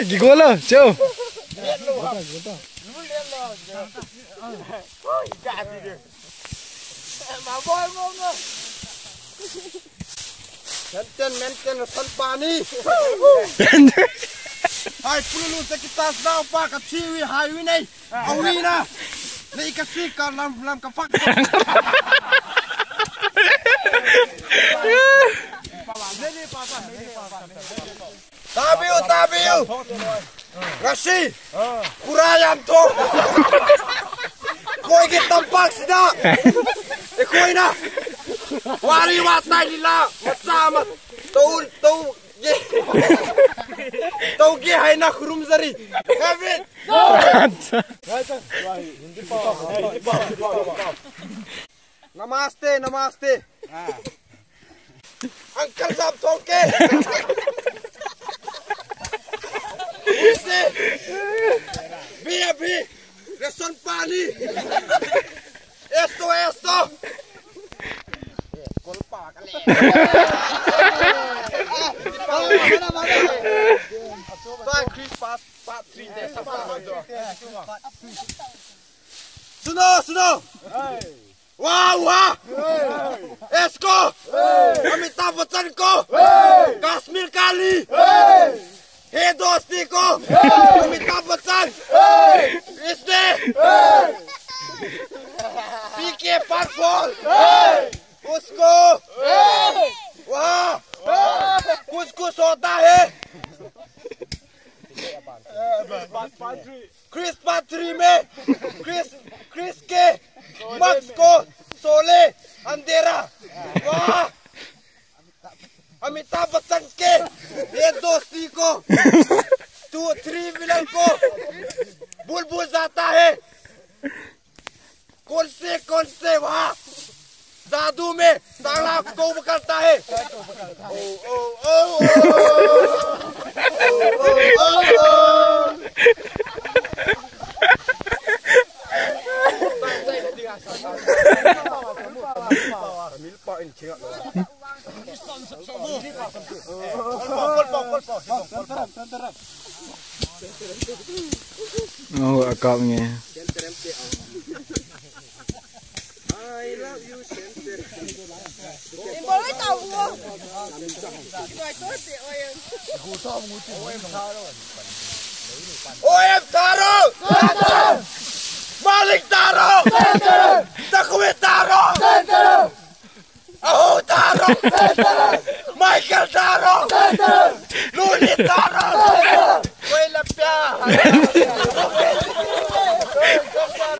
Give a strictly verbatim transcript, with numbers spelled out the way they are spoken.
Gigolo, cheo. Maintain, maintain, son pani. Hai, pululu, sa kita sa pa, ka chiwi, hai, winay. Awina. Nei ka si ka lam, lam ka fak. Tabiu, tabiu. Ngasi. Kura yam tho. Koi ke tampak sida. E koi na. Wari watai lila. Masama. Tau, tau. Tau ke hai na khurum zari. David. Namaste, namaste. Uncle Sam Thongke. Uise. Bia bi. Ration pani. Esto, esto. Bye, Chris, part, part three. Suno, suno. Wow, wow. Esko. Amitabh Bachchan ko. Kashmir Kali. Hey dosti ko. Amitabh Bachchan. Isne. P K Parpol. Usko. Wow. Kuch kuch hota hai. Chris Patri mein, Chris, Chris ke, Max ko, Sholay, Andhera. Wow. Amitabh Bachchan ke, Ye Dosti ko, two, three villain ko, Bhul Bhul Jata Hai. कौन से कौन से वहाँ जादू में ताला को पकड़ता है? ओ, ओ, ओ, ओ। Oh, akap nge. O M Tharo! Malik Tharo! Takhwe Tharo! Aho Tharo! Michael Tharo! Luli Tharo! Koi lapia!